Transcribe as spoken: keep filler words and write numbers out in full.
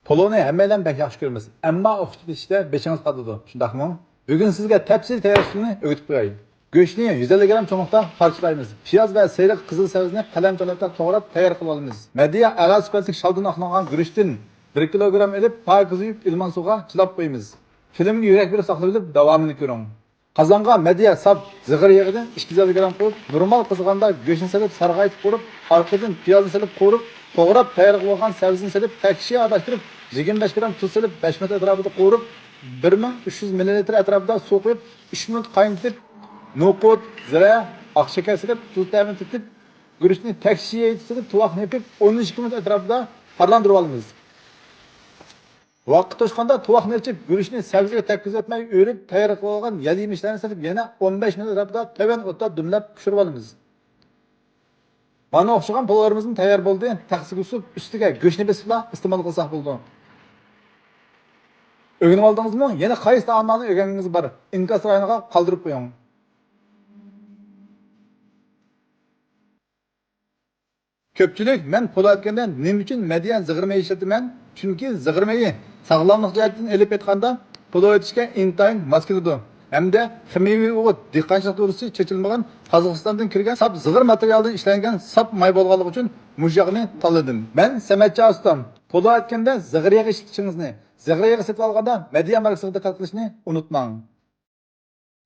پولونى ھەممەيلەن بەك ياخشى كۆرىمىز، ئەمما ئوخشىتىش ئىشىدە بېشىڭىز قاتىدۇ، شۇنداقمۇ؟ بۈگۈن سىزگە تەپسىلىي تەييارلىشىشنى ئۆگىتىپ قوياي. گۆشنى يۈز ئەللىك گرام چوڭلۇقتا پارچىلايمىز. پىياز ۋە سېرىق قىزىل سەۋزىنى قەلەم چوڭلۇقتا توغراپ تەييار قىلىۋالىمىز. مەدىيە ئەلا سۈپەتلىك شالدىن ئاقلانغان گۈرۈچتىن بىر كىلوگرام ئېلىپ، پاكىز يۇيۇپ، ئىلمان سۇغا چىلاپ قويىمىز. فىلىمگە يۈرەك بېرىپ ساقلىۋېلىپ، داۋامىنى كۆرۈڭ. قازانغا مەدىيە ساپ زىغىر يېغىدىن ئىككى يۈز ئەللىك گرام قويۇپ، نورمال قىزىغاندا گۆشنى سېلىپ سارغايتىپ قورۇپ، ئارقىدىن پىيازنى سېلىپ قورۇپ، توغراپ تەييار قىلىۋالغان سەۋزىنى سېلىپ تەكشى ئاداشتۇرۇپ، يىگىرمە بەش گرام تۇز سېلىپ بەش مىنۇت ئەتراپىدا قورۇپ، بىر مىڭ ئۈچ يۈز مىللىلىتىر ئەتراپىدا سۇ قۇيۇپ، ئۈچ مىنۇت قاينىتىپ، نوقۇت، زىرە، ئاق شېكەر سېلىپ، تۇز تەمىنى تېتىپ، گۈرۈچنى تەكشى يېيىتى سېلىپ، تۇۋاقنى يېپىپ، ئون ئىككى مىنۇت ئەتراپىدا پارلاندۇرۇۋالىمىز. ۋاقىت توشقاندا تۇۋاقنى ئېچىپ، گۈرۈچنى سەۋزىگە تەگكۈزۈۋەتمەي ئۆرۈپ تەييار قىلىۋالغان يەل يېمىشلەرنى سېلىپ، يەنە ئون بەش مىنۇت ئەتراپىدا تۆۋەن ئوتتا دۈملەپ پىشۇرۇۋالىمىز. مانا ئوخشىغان پولۇلىرىمىزمۇ تەييار بولدى. تەخسىگە سۇپ ئۈستىگە گۆشنى بېسىپلا ئىستېمال قىلساق بولىدۇ. ئۆگىنىۋالدىڭىزمۇ؟ يەنە قايسى تائاملارنى ئۆگەنگىڭىز بار؟ ئىنكاس رايونىغا قالدۇرۇپ قويۇڭ. كۆپچىلىك، مەن پولۇ ئەتكەندە نېمە ئۈچۈن مەدىيە زىغىر مېيى ئىشلىتىمەن؟ چۈنكى زىغىر مېيى ساغلاملىق جەھەتتىن ئېلىپ ئېيتقاندا، پولۇ ئېتىشكە ئىنتايىن ماس كېلىدۇ ھەمدە خىمىيەۋى ئوغۇت، دېھقانچىلىق دورىسى چېچىلمىغان، قازاقىستاندىن كىرگەن ساپ زىغىر ماتېرىيالدىن ئىشلەنگەن ساپ ماي بولغانلىقى ئۈچۈن مۇشۇ ياغنى تاللىدىم. مەن سەمەتچى ئۇستام، پولۇ ئەتكەندە زىغىر يېغى ئىشلىتىشىڭىزنى، زىغىر يېغى سېتىۋالغاندا مەدىيە ماركىسىغا دىققەت قىلىشنى ئۇنتۇماڭ.